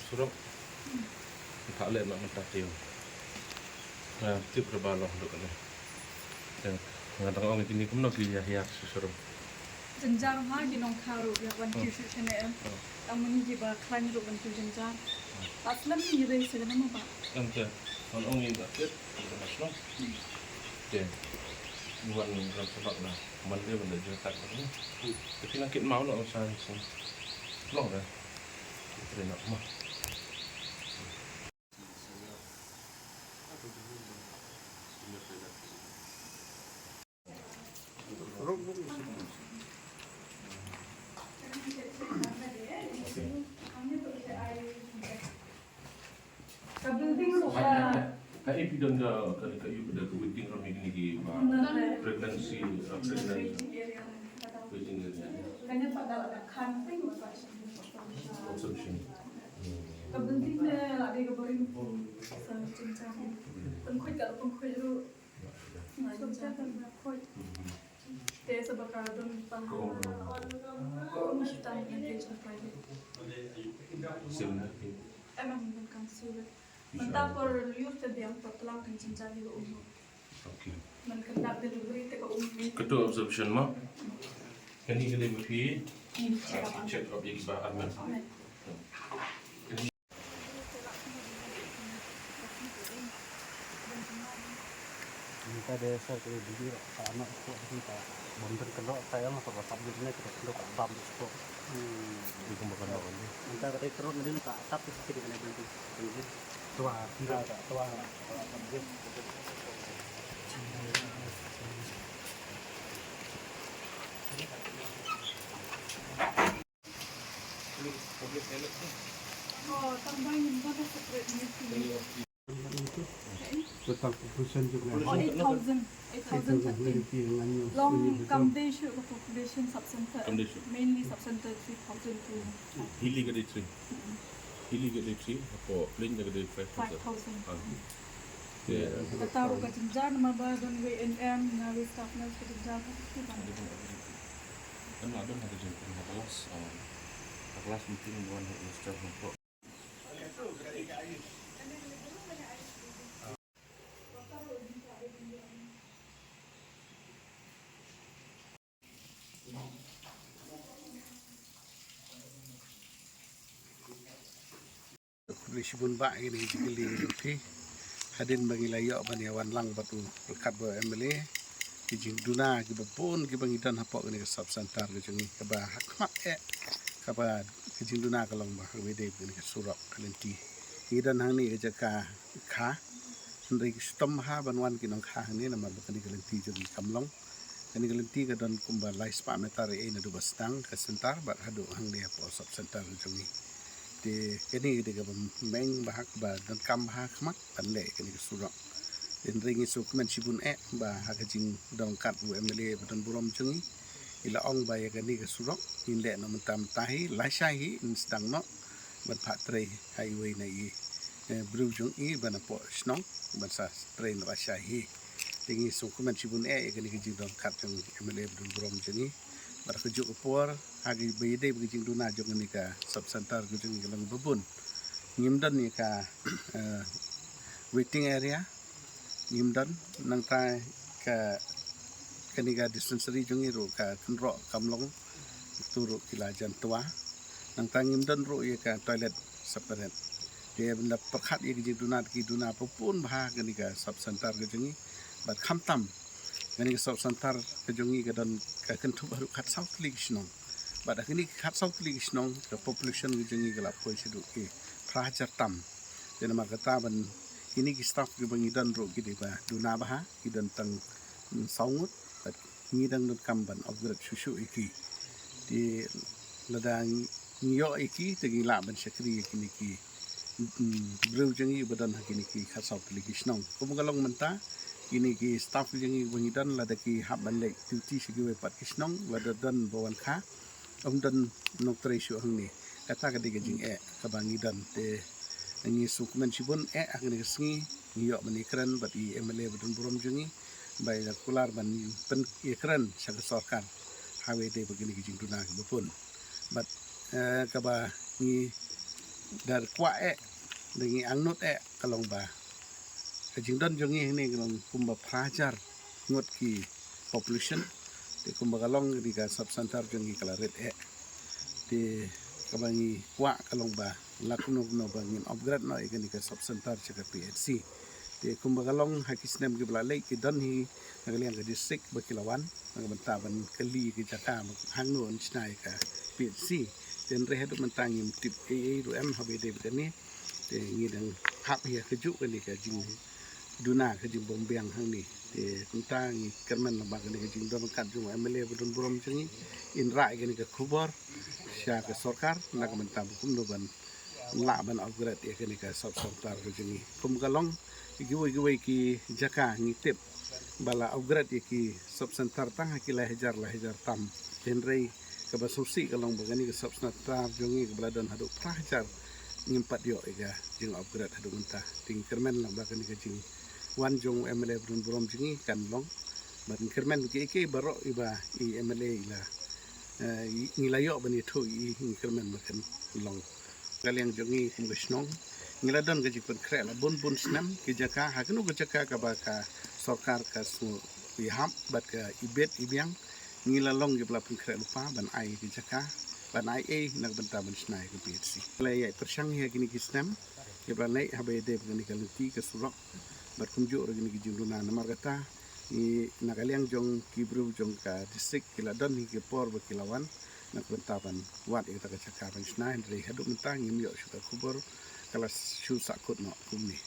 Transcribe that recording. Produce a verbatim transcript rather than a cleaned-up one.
Surok. Ka leh ma mynta tiew. Nga tip ra ba long duk ne. Nga dang ong kine kumno ki ïa ïa surok. Jynjar ma ki nongkha ruh ïa wan kiew shuh shane em. Tang mynne kiba khlaiñ ruh ban kiew jynjar. Ba slem ngi dei sa kane mo ba. Ante, ngan ong ïa ka tip, ka shnong. Te, ngi wan ram sabak na, man dei ban da jynjar tak na. Te phi nang kit maw na ong sa ni sung. Long da. Te na ma. Ka building ruh ka. Ha, eh, phi don ka, ka, ka, ïa ka waiting room ïa kine ki, uh, pregnancy, uh, pregnancy waiting area. Kane pat da la ka khan phi ba ka observation. Ka building ne la dei ka barim sa jingchang. Pynkhoi ka pynkhoi ruh. Te sa ba ka don pang ko ni shita ni te jong private. Sim na ki. Em, em, em, kam sure. Mynta por lur te biang por tlang kan jynjar ïa ka um. Okay. Man kan dak delivery te ka um. Kato observation ma. Kani kani ma phi. Ni check up. Check up ïa ki ba armen. Amen. Nta de sa ke video ka anak ko kita bonten kendo saya mah kalau sambil ini kita kendo ka bam ko. Hmm. Di kembakan orang ni. Nta kata terus nanti ka tap kita kena beli. Tua, tua, tua, tua. Total population jong ka. Oh, eight thousand. Eight thousand thirteen. Long kam dei shuh ka population sub-center. Kam dei shuh. Mainly sub-center three thousand two. Hilli ka dei three. Hilli ka dei three, hapoh plain ka dei five thousand. Five thousand. Ah. Yeah. Kata ruh ka jynjar namar ba don wei N M, nga wei staff nurse ka jynjar ka. Kan la don ha ka jingpyntip ha ka last, um, ha ka last meeting, one head staff nongkrong. Khublei shibun bah ïa kine ki jingkylli jong phi. Hadien ba ngi la ïoh ban ïa wan lang bad u ryngkat bad u M L A, ki jingduna kiba bun kiba ngi don hapoh kane ka sub center ka jong ngi kaba ha khmat eh, kaba ka jingduna ka long ba kaba ïadei bad kane ka surok ka lynti. Ngi don hangne ka jaka kha, hynrei ki shitom bha ban wan ki nongkha hangne namar ba kane ka lynti jong ngi kam long. Kane ka lynti ka don kumba lai spah meter eh naduh ba sdang ka center bad haduh hangne hapoh sub center ka jong ngi. Te kane ka dei kaba meng bha kaba donkam bha khmat ban leh kane ka surok. Hynrei ngi sngewkmen shibun eh ba ha ka jingdon ryngkat u M L A ba don burom jong ngi, i la ong ba ïa kane ka surok ngin leh noh mynta mynta hi, lashai hi ngin sdang noh ban phah trei ha iwei na i, eh, briew jong i ban hapoh shnong ban sa trei noh lashai hi. Te ngi sngewkmen shibun eh ïa kane ka jingdon ryngkat jong u M L A ba don burom jong ngi. Bad ha kajuh ka por ha kaba ïadei bad ka jingduna jong kane ka sub center ka jong ngi ka long ba bun. Ngim don ïa ka, eh, waiting area. Ngim don, nangta ka, kane ka dispensary jong ngi ruh ka kynroh kam long. Itu ruh ki la jan twa. Nangta ngim don ruh ïa ka toilet separate. Te ban da pyrkhat ïa ka jingduna, ki duna ba bun bha kane ka sub center ka jong ngi. Bad khamtam kane ka sub center ka jong ngi ka don, ka kynthup haduh khatsaw tylli ki shnong. Bad ha kine ki khatsaw tylli ki shnong ka population ka jong ngi ka la poi shaduh ki phra hajar tam. Te namar kata ban kine ki staff kiba ngi don ruh ki dei ba duna bha, ki don tang, mm, saw ngut. Bad ngi dang donkam ban upgrade shuh shuh ïa ki. Te lada ngi ïoh ïa ki te ngi lah ban shakri ïa kine ki, mm, briew jong ngi ba don ha kine ki khatsaw tylli ki shnong. Kumba ka long mynta kine ki staff jong ngi ba ngi don, lada ki hap ban leit duty sha kiwei pat ki shnong, lada don ba wan kha, ym don nongtrei shuh hangne. Kata ka dei ka jingeh kaba ngi don. Te ngi sngewkmen shibun eh ha kane ka sngi ngi ïoh ban ïakren bad i MLA ba don burom jong ngi, ba i la kular ban pynïakren sha ka sorkar ha kaba ïadei bad kine ki jingduna kiba bun. Bad, eh, kaba ngi da kwah eh, da ngi angnud eh ka long ba ka jingdon jong ngi hangne ka long kumba phra hajar ngut ki population. Te kumba ka long kane ka sub center jong ngi ka la rit eh. Te kaba ngi kwah ka long ba la kumno kumno ba ngin upgrade noh ïa kane ka sub center sha ka PHC. Te kumba ka long ha ki snem kiba la leit ki don hi na ka liang ka district ba ki la wan na ka bynta ban kylli ïa ka jaka ba hangno yn shna ïa ka PHC. Te hynrei haduh mynta ngim tip ei ei ruh em ha kaba ïadei bad kane. Te ngi dang hap ïa kajuh kane ka jingduna, ka jingbymbiang hangne. Te kumta ngi kyrmen lyngba kane ka jingdon ryngkat jong u MLA ba don burom jong ngi, in rah ïa kane ka khubor sha ka sorkar na ka bynta ba kumno ban lah ban upgrade ïa kane ka sub center ka jong ngi. Kum ka long kiwei kiwei ki jaka ngi tip ba la upgrade ïa ki sub center tang ha ki lai hajar lai hajar tam. Hynrei kaba sngewsih ka long ba kane ka sub center jong ngi kaba la don haduh phra hajar ngim pat ïoh ïa ka jing upgrade haduh mynta. Te ngi kyrmen lyngba kane ka jingwan jong u MLA ba don burom jong ngi kan long. Bad ngi kyrmen kiei kiei baroh iba i MLA i la, eh, i, ngi la ïoh ban ïathuh ïa i, ngi kyrmen ba kan long. Ka liang jong ngi kum ka shnong ngi la don ka jingpynkhreh la bun bun snem, ki jaka ha kano ka jaka kaba ka sorkar ka sngewthuh hap bad ka ibit ibiang, ngi la long kiba la pynkhreh lypa ban ai ki jaka, ban ai ei na ka bynta ban shna ïa ka PHC. La ïa pyrshang ïa kine ki snem kiba la leit ha kaba ïadei bad kane ka lynti ka surok bad kumjuh ruh kine ki jingduna. Namar kata ngi na ka liang jong ki briew jong ka district ki la don hi ki por ba ki la wan na ka bynta ban wad ïa kata ka jaka ban shna, hynrei haduh mynta ngim ïoh shuh ka khubor, ka la shu sahkut noh kumne.